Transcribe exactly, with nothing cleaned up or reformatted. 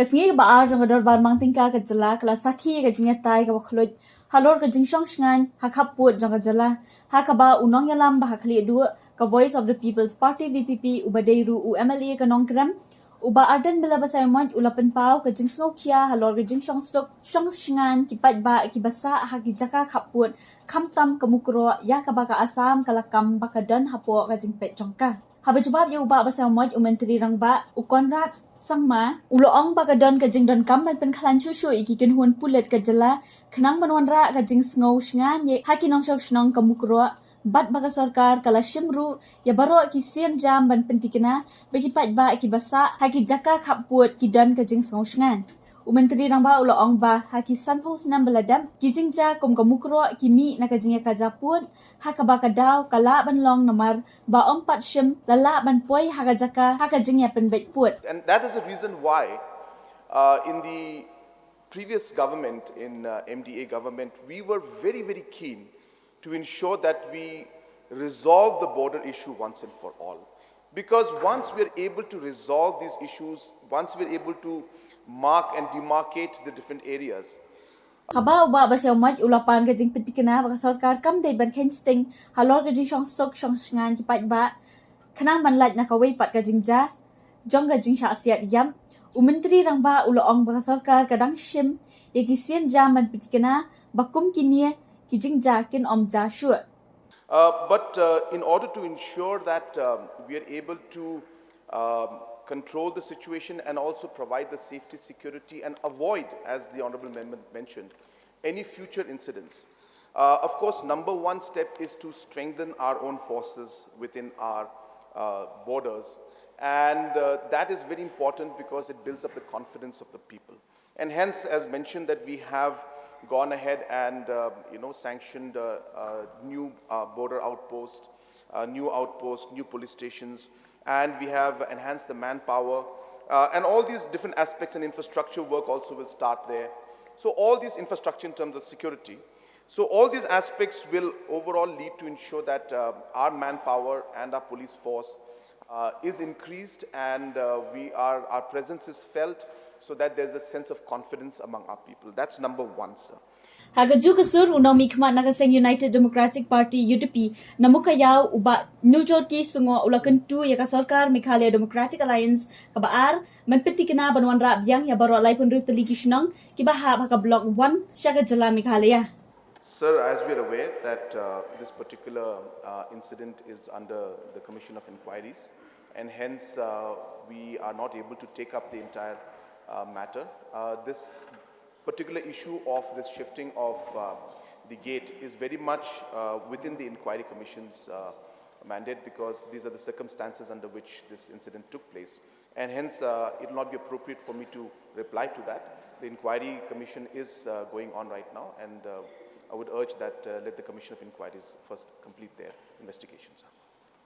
Ka sngi kaba ar jong ka Dorbar Mang Tyngka ka jylla ka la sakhi ïa ka jingïatai kaba khluit halor ka jingshong shngaiñ ha khappud jong ka jylla, ha kaba u nongïalam ba ha khlieh duh ka Voice of the People's Party, V P P, uba dei ruh u M L A ka Nongkrem, u Bah Ardent Miller Basaiawmoit, u la pynpaw ka jingsngewkhia halor ka jingshong suk shong shngaiñ ki paidbah kiba sah ha ki jaka khappud, khamtam ka Mukroh, ïa kaba ka Assam ka la kam ba ka don hapoh ka jingpeit jong ka. Haba jubab ïa u Bah Basaiawmoit, u Myntri Rangbah u Conrad Sangma u la ong ba ka don ka jingdonkam ban pynkhlaiñ shuh shuh ïa ki kynhun pulit ka jylla khnang ban wanrah ka jingsngew shngaiñ ïa ha ki nongshong shnong ka Mukroh, bad ba ka sorkar ka la shim ruh ïa baroh ki sienjam ban pyntikna ba ki paidbah kiba sah ha ki jaka khappud ki don ka jingsngew shngaiñ. U Myntri Rangbah u la ong ba ha ki sanphew snem ba la dep, ki jingjia kum ka Mukroh ki mih na ka jingïakajia pud, ha kaba ka daw ka lah ban long namar ba ym pat shym la lah ban poi ha ka jaka ha ka jingïapynbeit pud. And that is the reason why, uh, in the previous government, in uh, M D A government, we were very, very keen to ensure that we resolve the border issue once and for all. Because once we are able to resolve these issues, once we are able to mark and demarcate the different areas, Haba u Bah Basaiawmoit u la pan ka jingpyntikna ba ka sorkar kam dei ban kheiñ sting halor ka jingshong suk shong shngaiñ ki paidbah, khnang ban lait na kawei pat ka jingjia jong ka jingshah siat ïap, u Myntri Rangbah u la ong ba ka sorkar ka dang shim ïa ki sienjam ban pyntikna ba kum kine ki jingjia kin ym jia shuh. Uh, but uh, in order to ensure that um, we are able to um, control the situation and also provide the safety, security, and avoid, as the Honorable Member mentioned, any future incidents. Uh, of course, number one step is to strengthen our own forces within our uh, borders. And uh, that is very important because it builds up the confidence of the people. And hence, as mentioned, that we have gone ahead and uh, you know, sanctioned a, a new uh, border outpost, a new outpost, new police stations, and we have enhanced the manpower, uh, and all these different aspects and infrastructure work also will start there. So all these infrastructure in terms of security. So all these aspects will overall lead to ensure that uh, our manpower and our police force uh, is increased and uh, we are, our presence is felt so that there's a sense of confidence among our people. That's number one, sir. Ha kajuh ka sur, u nongmihkhmat na ka seng United Democratic Party, U D P, na Mowkaiaw, u Bah Nujorki Shangngoh, u la kyntu ïa ka sorkar Meghalaya Democratic Alliance kaba ar ban pyntikna ban wanrah biang ïa baroh laiphew hynriew tylli ki shnong kiba hap ha ka Block One sha ka jylla Meghalaya. Sir, as we are aware that uh, this particular uh, incident is under the Commission of Inquiries, and hence uh, we are not able to take up the entire uh, matter. Uh, this particular issue of this shifting of uh, the gate is very much uh, within the Inquiry Commission's uh, mandate, because these are the circumstances under which this incident took place. And hence, uh, it will not be appropriate for me to reply to that. The Inquiry Commission is uh, going on right now, and uh, I would urge that uh, let the Commission of Inquiries first complete their investigations.